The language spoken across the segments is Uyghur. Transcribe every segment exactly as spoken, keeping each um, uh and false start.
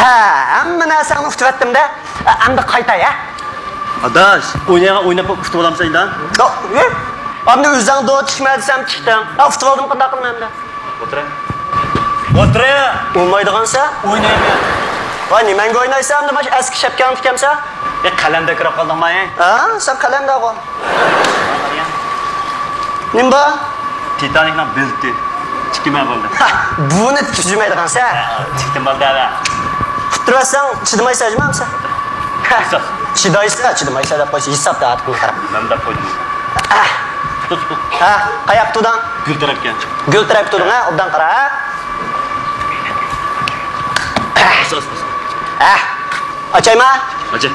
ھە، ھەممە نەرسەڭنى ئۇتۇۋەتتىم-دە. ئەمدى قايتاي، ھە؟ ئاداش، ئوينايدىغان ئويناپ ئۇتۇۋالامسەن ئىندى؟ ياق، ئەمدى ئۆزۈڭ دو تىكمە دېسەم تىكتىڭ. ھە، ئۇتۇۋالدىم، قانداق قىلىمەن ئەمدى؟ ئولتۇرە. ئولتۇرە. ئۇلمايدىغانسە؟ ئوينايمەن. ۋاي، نېمەڭگە ئوينايسەن ئەمدى، ماش ئەسكى شەپكەڭنى تىكەمسە؟ يا، قەلەمدە كىرىپ قالدىڭما، ھە؟ ھە، سەن قەلەمدەغۇ. نېمە بار؟ تىتانىكنىڭ بېلىتى. تىكىمە بولدى. ھە، بۇنى تۈزمەيدىغانسە؟ تىكتىم بولدى، ھە. قۇتتۇرۇۋەتسەڭ چىدىمايسەن، ئەجمەمسە؟ ھېساب. چىدايسا، چىدىمايسا دەپ قويسا، ھېساب دەۋاتىپ قارا. مەن دەپ قويدۇم. تۇت، تۇت. ھە، قاياق تۇداڭ؟ گۈل تەرەپكە. گۈل تەرەپكە تۇدۇڭ، ھە؟ ئوبدان قارا، ھە؟ ھە. ئاچايما؟ ئاچاي.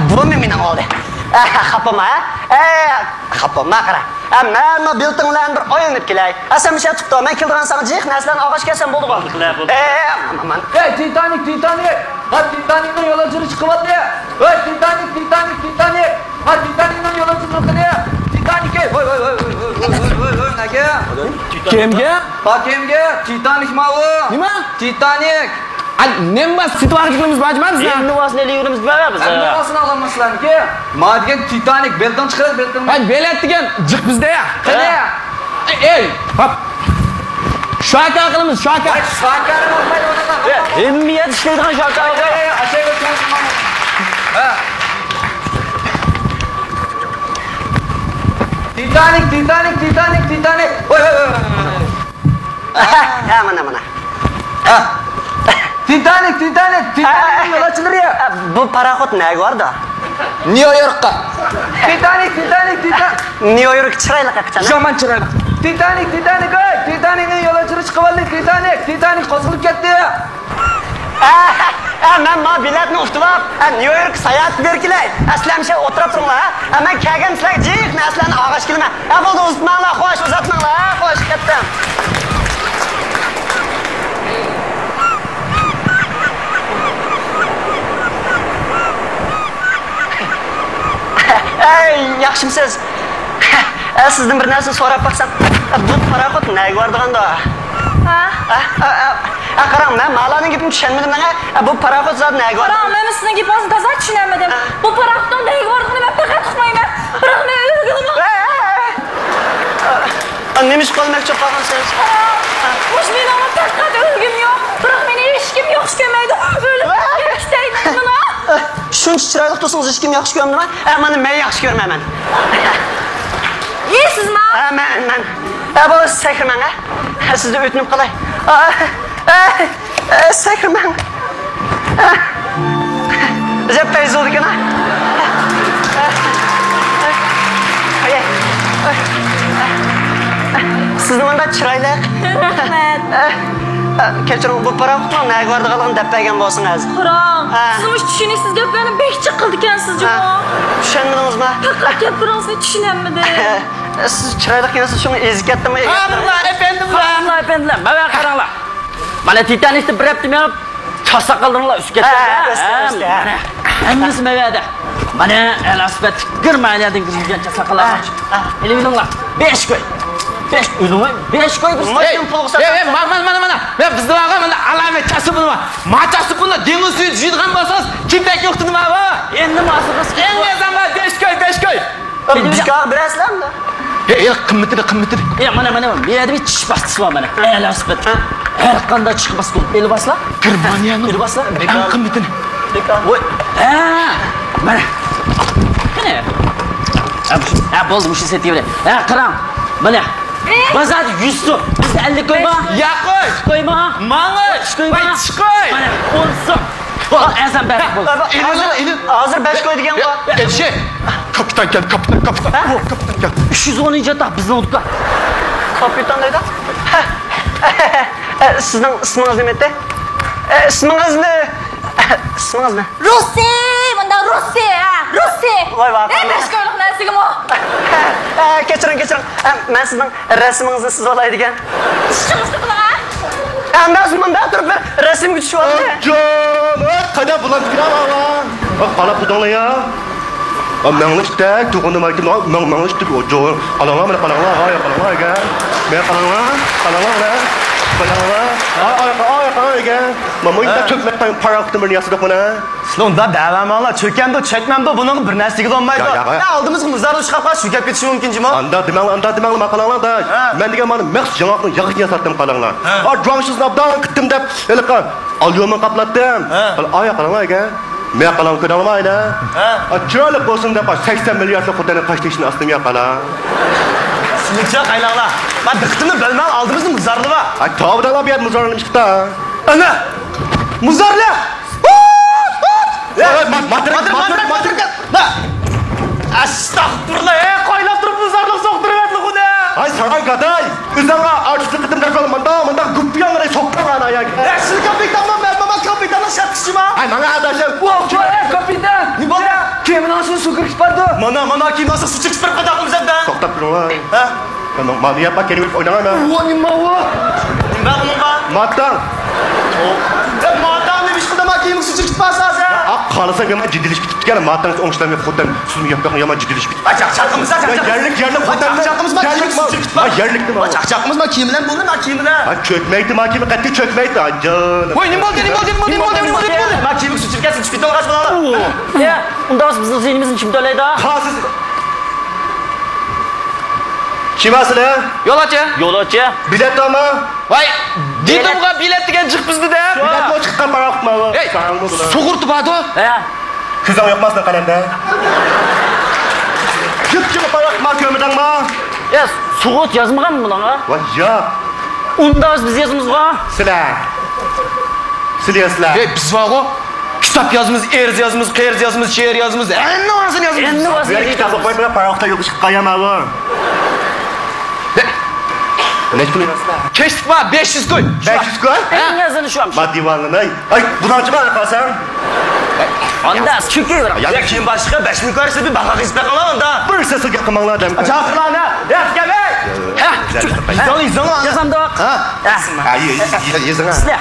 بۇمۇ مېنىڭ بولدى. خاپىما، ھە؟ خاپىما، قارا. مەن بۇ بېلىتىڭ بىلەن بىر ئويلىنىپ كېلەي. سەن مۇشۇ يەردە تۇرۇپ تۇر، مەن كېلىدىغان ساڭا جىق نەرسىلەرنى ئالغاچ كەلسەم بولدىغۇ. بولدى، قىلە، بولدى. ئەي، تىتانىك، تىتانىك! ھە، تىتانىكنىڭ يولۇچىلىرى چىقىۋالدى! ھەي، تىتانىك، تىتانىك، تىتانىك! ھە، تىتانىكنىڭ يولۇچىلىرى چىقتى! تىتانىك! ھوي، ھوي، ھوي، نەگە؟ كىمگە؟ ھا، كىمگە؟ تىتانىك ماۋۇ! نېمە؟ تىتانىك! نېمە سېتىۋالغىلىمىز بار جىما بىزنىڭ؟ نېمىسىنى ئېلىۋېرىمىز دېمەيمىز. نېمىسىنى ئالالماسلارمىكى؟ ما دېگەن تىتانىك، بېلىتىڭ چىقىرىڭ، بېلىتىڭ. ھەي، بېلەت دېگەن جىق بىزدە يا. قېنى؟ ئەي، ھاپ. شاكار قىلىمىز، شاكار. ۋاي، شاكار بولمايدۇ، ئۇنىڭغا. ھەممە يەردە ئىشلەيدىغان شاكار. ھە. تىتانىك، تىتانىك، تىتانىك، تىتانىك. ۋاي، ۋاي، ۋاي، ۋاي. ھە، مانا، مانا. ھە. تىتانىك، تىتانىك، تىتانىكنىڭ يولۇچىلىرى. بۇ پاراخوت نەگە بارىدۇ؟ نيۇ يوركقا. تىتانىك، تىتانىك، تىتا- نيۇ يورك چىرايلىق ھەقىقەتەن. يامان چىرايلىق. تىتانىك، تىتانىك، ئەي، تىتانىكنىڭ يولۇچىلىرى چىقىۋالدى، تىتانىك، تىتانىك قوزغىلىپ كەتتى. ئە، ئە، مەن ما بېلەتنى ئۇتۇۋاپ، ئە، نيۇ يورك ساياھەت بېرىپ كېلەي. ئە، سىلەر مۇشۇ ئولتۇراپ تۇرۇڭلار، ھە. ئە، مەن كەلگەن سىلەرگە جىق نەرسىلەرنى ئالغاچ كېلىمەن. ئە، بولدى، ئۇزاتماڭلار، خوش، ئۇزاتماڭلار، ھە، خوش، كەتتىم. ئەي، ياخشىمسىز؟ ئە، سىزدىن بىر نەرسىنى سوراپ باقسام، بۇ پاراخوت نەگە بارىدىغاندۇ؟ ھە؟ ئە، ئە، ئە، ئە، قاراڭ، مەن مالارنىڭ گېپىنى چۈشەنمىدىم، مانا. ئە، بۇ پاراخوت زادى نەگە بارىدىغاندۇ؟ قاراڭ، مەن سىزنىڭ گېپىڭىزنى تازا چۈشىنەلمىدىم. ھە. بۇ پاراخوتنىڭ نەگە بارىدىغىنىنى مەن پەقەت ئۇقمايمەن. بىراق مەن ئۆلگىلىمۇ. ئە، ئە، ئە. ئە، نېمە ئىش قىلماقچى قالغانسىز؟ قاراڭ، مۇشۇ مېنىڭمۇ پەقەت ئۆلگۈم يوق. بىراق مېنى ھېچكىم ياخشى كۆرمەيدۇ. ئۆلۈپ كېتەي مانا. شۇنچە چىرايلىق تۇرسىڭىز، ھېچكىم ياخشى كۆرمىدىما؟ ئە، مانا مەن ياخشى كۆرمەيمەن. ئى، سىزما؟ ئە، مەن، مەن. ئە، بولسا سەكرىمەڭ، ئە. ئە، سىزدىن ئۆتۈنۈپ قالاي. ئە، ئە، ئە، سەكرىمەڭ. ئە. ئەجەب پەيزى بولىدىكەن، ھە. ئە، ئە، ئە. سىزنى مۇنداق چىرايلىق. رەھمەت. ئە، ئە، كەچۈرۈڭ، بۇ پاراخوتنىڭ نەگە بارىدىغانلىقىنى دەپ بەرگەن بولسىڭىز. قاراڭ، ھە. سىز مۇشۇ چۈشىنىكسىز گەپلەرنى بەك جىق قىلىدىكەنسىز جۇمۇ. ھە. چۈشەنمىدىڭىزمۇ؟ پەقەت گەپلىرىڭىزنى چۈشىنەلمىدىم. سىز چىرايلىق ئىكەنسىز، شۇڭا ئېزىپ كەتتىممۇ؟ خانىملار، ئەپەندىملەر. خانىملار، ئەپەندىلەر، مانا قاراڭلار. مانا تىتانىكتا بىر ھەپتە مېڭىپ، چاچ ساقاللىرىڭلار ئۆسۈپ كەتكەن. ھە، ئۆستى، ھە، ئۆستى، ھە. مانا، ھەممىسى مەۋەدە. مانا ئەلا سۈپەتلىك گېرمانىيەدىن كىرگۈزگەن چاچ ساقاللار. ھە، ھە. ئېلىۋېلىڭلار. بەش كوي. بەش، ئۆزۈڭ بەش كوي بىر. ماشىنا پۇلغا ساتىۋەتسەڭ. ھەي، ھەي، مانا، مانا، مانا، مانا. مەن بىزدە بارغان مانا ئالامەت چاچ ساپۇنى بار. ما چاچ ساپۇننى دېڭىز سۈيىدە يۇيىدىغان بولسىڭىز، كېپەككە ئۇقتىدىما بۇ؟ ئەمدى ماسىغا ئەڭ ئەزەملار بەش كوي، بەش كوي. بىكارغا بېرەسىلەرمۇ؟ ھەي، ھەي، قىممىتىنى، قىممىتىنى. ھەي، مانا، مانا، مانا. بۇ يەردە بىر چىش باستىسى بار مانا. ئەلا سۈپەت. ھە. ھەر قانداق چىشقا باسقۇم. ئېلىۋالسىلا. گېرمانىيەنىڭ ئەڭ قىممىتىنى. ۋوي. ھە. مانا. قېنى. ھە، بولدى، مۇشۇنى سېتىۋېرەي. ھە، قاراڭ. مانا. ئى! بازاردا يۈز سوم. بىزدە ئەللىك كوي بار. ياق قوي. كوي بار. ماڭا. ئۈچ كوي بار. ۋاي، چىش قوي. مانا، ئون سوم. بول، ئەرزان بەردۇق، بول. ئېلىڭ، ئېلىڭ. ھازىر بەش كوي دېگەن بار. ئەشە. كاپىتان كەلدى، كاپىتان، كاپىتان. ھە؟ كاپىتان كەلدى. ئۈچ يۈز ئونىنچى ياتاق بىزنىڭ دۇكان. كاپىتان دەيدۇ. ئە، سىزنىڭ ئىسمىڭىز نېمە ئىدى؟ ئە، ئىسمىڭىزنى، ئىسمىڭىزنى. روسى، مۇنداق روسى، ھە، روسى. ۋاي، ۋاي، ئەي، بەش كويلۇق نەرسىگىمۇ. ئە، كەچۈرۈڭ، كەچۈرۈڭ. ئە، مەن سىزنىڭ رەسىمىڭىزنى سىزىۋالاي دېگەن. ئىشىڭىزنى قىلىڭ، ھە. ئەمدى مۇنداق تۇرۇپ بىر رەسىمگە چۈشۈۋالدى. جان، قايدا بۇلان كىرا بابا؟ باق، قالاپ تۇردۇڭلار يا. مەڭلىشتەك تۇغۇنۇم ئايتىم، مەڭ، مەڭلىشتەك، جان. قالاڭلار، مانا قالاڭلار، ھاي، قالاڭلار، ئەگەر. مانا قالاڭلار، قالاڭلار، مانا. قالاڭلار. ئاي، ئاي، ئاي، قالاڭلار، مانا مۇنداق چۆكمەي قويۇڭ، پاراڭ قۇتۇم بىرنى ياسىدۇق مانا. سىلەر ئۇنداق دەۋەرمەڭلار، چۆكەمدۇ، چۆكمەمدۇ، بۇنىڭغا بىر نەرسە دېگىلى بولمايدۇ. يا، يا، يا. ئالدىمىزغا مۇزارلار چىقىپ قالسا چۆكۈپ كېتىشى مۇمكىن جۇمۇ. ئانداق دېمەڭلار، ئانداق دېمەڭلار، ماقالاڭلار داش. ھە. مەن دېگەن مانا مەخسۇس ياڭاقنىڭ ياغىچىنى ياساتتىم قالاڭلار. ھە. ئا، جۇاڭشىزنى ئابدان قىتتىم دەپ، ھېلىقى ئاليۇمىن قاپلاتتىم. ھە. ئايا قالاڭلار ئەگەر. مەن قالاڭ كۆرەڭلارمۇ ئايلا. ھە. ئا، چىرايلىق بولسۇن دەپ، ئا، سەكسەن مىلياردلىق خوتەننى قاشتېشىنى ئاستىم يا قالاڭ. سىلىچە قايلاڭلار. ما دىققىتىمنى بۆلمەڭ، ئالدىمىزدا مۇزارلار بار. ئاي، تاۋۇدالا بۇ يەردە مۇزارلىنىپ چىقتا. ئانا! مۇزارلار! ئەستەغپۇرۇللا، ئەي، قايلاپ تۇرۇپ مۇزارلىق سوقتۇرۇۋەتلى خۇدە! ئاي، ساراڭ گاداي! ئۆزۈڭگە ئارتۇقچىلىق قىلدىم دەپ مانداق، مانداق گۇپپىياڭ رەي سوقتۇڭ ئانا ياكى. ئەي، سىز كاپىتانمۇ، مەن مانا كاپىتاننىڭ شەپكىسىما؟ ئاي، ماڭا ئاداش. ئو، ئو، ئەي، كاپىتان! نېمە بولدى؟ كېمىنىڭ ئاستىدا سۇ كىرىپ بارىدۇ. مانا، مانا كېمىنىڭ ئاستىدا سۇ چىقىپ بارىدۇ، قانداق قىلىمىز ئەمدى؟ توختاپ تۇرۇڭ. ھە؟ مانا، مانا ياپا كېلىپ ئويناڭ ئەمە. ئۇ نېمە ئۇ؟ نېمە بۇنىڭغا؟ ماتاڭ. ئە، ماتاڭ نېمە ئىش قىلدى، ما كېمىنىڭ سۇ چىقىپ بارسا ھازىر؟ ئا، قارىسام يامان جىددىيلىشىپ كېتىپتىكەن، ماتاڭ ئوڭشىلىۋېلىپ خوتەن سۇنى ياپىقىنى يامان جىددىيلىشىپ كېتىپتۇ. ئاچاق چاقىمىز، ئاچاق يەرلىك، يەرلىك خوتەن. چاقىمىز، ما كېمىنىڭ سۇ چىقىپ بار. يەرلىكتىمۇ؟ ئاچاق چاقىمىز، ما كېمىلەر بولدى، ما كېمىلەر. ھە، چۆكمەيتتى، ما كېمە قەتئىي چۆكمەيتتى. ئاجان. ۋاي، نېمە بولدى، نېمە بولدى، نېمە بولدى، نېمە بولدى، نېمە بولدى؟ ما كېمە سۇ چىقىپ كەتسە چۈشۈپ كېتىۋالغاچ بۇلار. يا، ئۇنداق بولسا بىزنىڭ زىيىنىمىزنى كىم تۆلەيدۇ؟ قالسىز. كىم ئاسىلى؟ يولۇچى. يولۇچى. بېلەت بارمۇ؟ ۋاي، دېدىمغۇ، بېلەت دېگەن جىق بىزدە دە. بېلەتمۇ چىققان پاراخوتمۇ؟ ھەي، سۇغۇرتا باردۇ. ھە. كۆزۈڭ يوقمۇ سېنىڭ قەلەمدە؟ كۆپچىمۇ پاراخوتمۇ كۆرمىدىڭمۇ؟ يا، سۇغۇرتا يازمىغانمۇ بۇنىڭغا؟ ۋاي ياق. ئۇنداق بىز يازىمىزغۇ. سىلەر. سىلەر يازىسىلەر. ھەي، بىز بارغۇ. كىتاب يازىمىز، ئەرز يازىمىز، قەرز يازىمىز، شېئىر يازىمىز، ھەممە نەرسىنى يازىمىز. ھەممە نەرسىنى يازىمىز. كىتاب ئوقۇماي بىر پاراخوتتا يولغا چىقىپ قالىمەن. كەچلىك ما، بەش يۈز كوي. بەش يۈز كوي؟ ھە؟ ئەڭ ئازىنى شۇ. ما دىۋانلىناي. ئاي، بۇنىڭچە ما قالساڭ. ئاندا چۈكى. يا، كىيىم باشقا بەش مىڭ كوي سېتىپ باھا قىزىپ بېقىڭلار ئاندا. بىر سېسىل گەپ قىلماڭلار دەم. چاقىرلارنى، دەپ كەلمەي. ھە؟ يېزىڭ، يېزىڭ ئاڭلىسامدۇق. ھە؟ ھە. ھە، يېزىڭ. سىلە.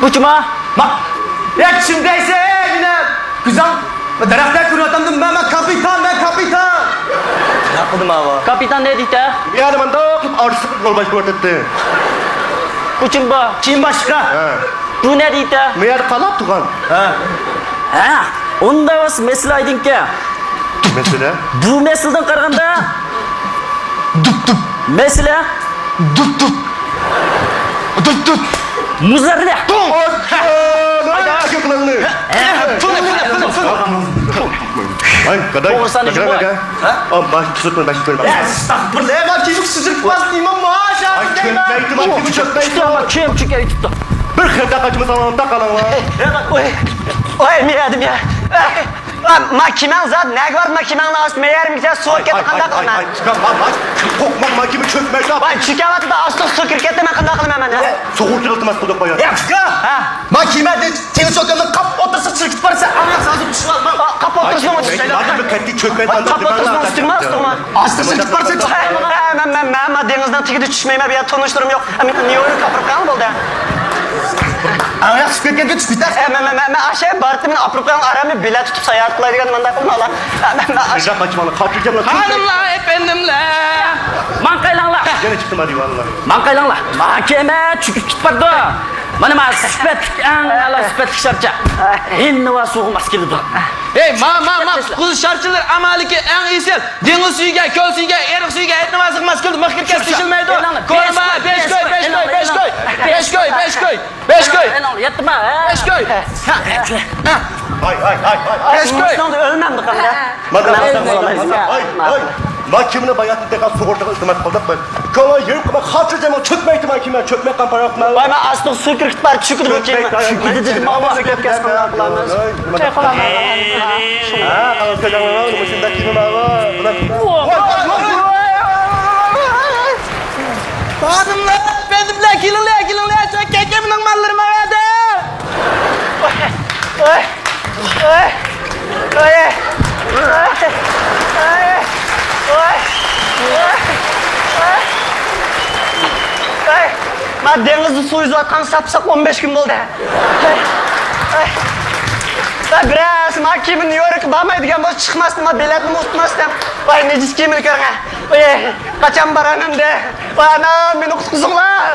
بۇچۇما؟ ما، يا، چىم دەيسەن، مېنى كۆزۈڭ دەرەختە كۆرۈۋاتامدۇ، مەن، مەن كاپىتان، مەن كاپىتان. نېمە قىلدىم ئاۋۇ؟ كاپىتان نە دېيتە؟ يەنە مانداق قىلىپ ئارتىسلىق يول باشقۇرۇۋاتاتتى. بۇچۇم بۇ. كىيىم باشقا. ھە. بۇ نە دېيتە؟ مەيەردە قالاپ تۇرغان. ھە. ھە، ئۇنداق بولسا مەسىلە ئايدىڭكى. مەسىلە؟ بۇ مەسىلىدىن قارىغاندا. دۈپ دۈپ. مەسىلە؟ دۈپ دۈپ. دۈپ دۈپ. مۇزارلە. ئاي، گاداي. توغرا سان باشقا. ئەستەغپۇرۇللا، ما كېمە سۇ چىقىپ بارسا نېمە ماش ئاي، چۆكمەيتتى، ما كېمە چۆكمەيتتى. كېمە چۆكەي تۇتتى. بىر خەتە قاچمىساڭ، ئاندا قالاڭ. ئوي، ئوي، مېڭەدىم يا. ما كېمەڭ زادى نەگە بار، ما كېمەڭنىڭ ئاستى مەيەرمىكىن، سۇ كەتتى، قانداق قىلىمەن؟ قورقماڭ، ما كېمە چۆكمەيدۇ. ۋاي، چۆكەۋاتىدۇ، ئاستىغا سۇ كىرىپ كەتتى، مەن قانداق قىلىمەن مەن؟ سۇغۇرتا ئىلتىماس قىلدۇق بايا. ھە؟ ما كېمە تېڭىز چوكاننىڭ قاپ ئوتتۇرىسىغا چىرىپ بارسا، ئاڭا سازىپ چۈشۈپ. قاپ ئوتتۇرىسىنىڭ ئۈستىگە. قاپ ئوتتۇرىسىنىڭ ئۈستىگە ئاستىغا چىرىپ بارسا، مەن، مەن، مەن، مەن دېڭىزنىڭ تېگىدە چۈشمەيمەن، بۇ يەردە تونۇشلىرىم يوق. مېنى نيۇ يوركقا ئاپىرىپ قويۇڭ بولدى. ئاڭا سۈت كەتكەنگە چۈشۈپ كېتەرسەن. مەن، مەن، مەن، مەن ئاشۇ بارىتىمنى ئاپىرىپ قويۇڭ، ئارامى بېلەت تۇتۇپ ساياھەت قىلاي دېگەن مانداق قىلماڭلار. مەن، مەن، مەن ئاشۇ. خانىملار، ئەپەندىملەر. ماڭقايلاڭلار. يەنە چىقتىما دىۋانلار. ماڭقايلاڭلار. ما كېمە چۆكۈپ كېتىپ بارىدۇ. مانا، مانا سۈپەتلىك، ئەڭ ئەلا سۈپەتلىك شارچە. ھىندىۋا سۇغا ماس كېلىدۇ. ھەي، ما، ما، ما، قۇتقۇزۇش شارچىلىرى ئامالىكى ئەڭ ئېسىل. دېڭىز سۈيىگە، كۆل سۈيىگە، ئېرىق سۈيىگە، ھىندىۋا سۇغا ماس كېلىدۇ. مىخ كىركەس تېشىلمەيدۇ. كورما، بەش كوي، بەش كوي، بەش كوي. بەش كوي، بەش كوي. بەش كوي. يەتتىما، ھە؟ بەش كوي. ھە. ھاي، ھاي، ھاي، ھاي. بەش كوي. ئۆلمەمدۇ قانداق؟ مانا، مانا، مانا، مانا، مانا. ما كېمىنى باياتىن تېخى سۇغۇرتىغا ئىلتىماس قىلدۇق بىز. كۆڭۈل يېرىم قىلما، خاتىرجەم بول، چۆكمەيتتىما كېمە، چۆكمەي قالما، پاراخوتما. ۋاي، ما ئاستىغا سۇ كىرىپ كېتىپ بار، چۆكىدۇ بۇ كېمە. چۆكمەيتتى. چۆكىدۇ دېدىم، ما، ما، گەپ قانداق قىلىمىز؟ ھە، قانداق قىلىمىز؟ مۇشۇنداق كېمە بارغۇ. خانىملار، ئەپەندىملەر، كېلىڭلار، كېلىڭلار، چۆككەن كېمىنىڭ ماللىرى ماۋۇ يەردە. ما دېڭىزدا سۇ يۈزۈۋاتقان ساپساق ئون بەش كۈن بولدى. بىرەرسى ما كېمە نيۇ يوركقا بارمايدىغان بولسا چىقماستىن، ما بېلەتنىمۇ ئۇتماستىن. ۋاي، نىجىس كېمىنى كۆرۈڭە. قاچان بارامەن ئەمدى؟ ۋاي ئانام، مېنى قۇتقۇزۇڭلار.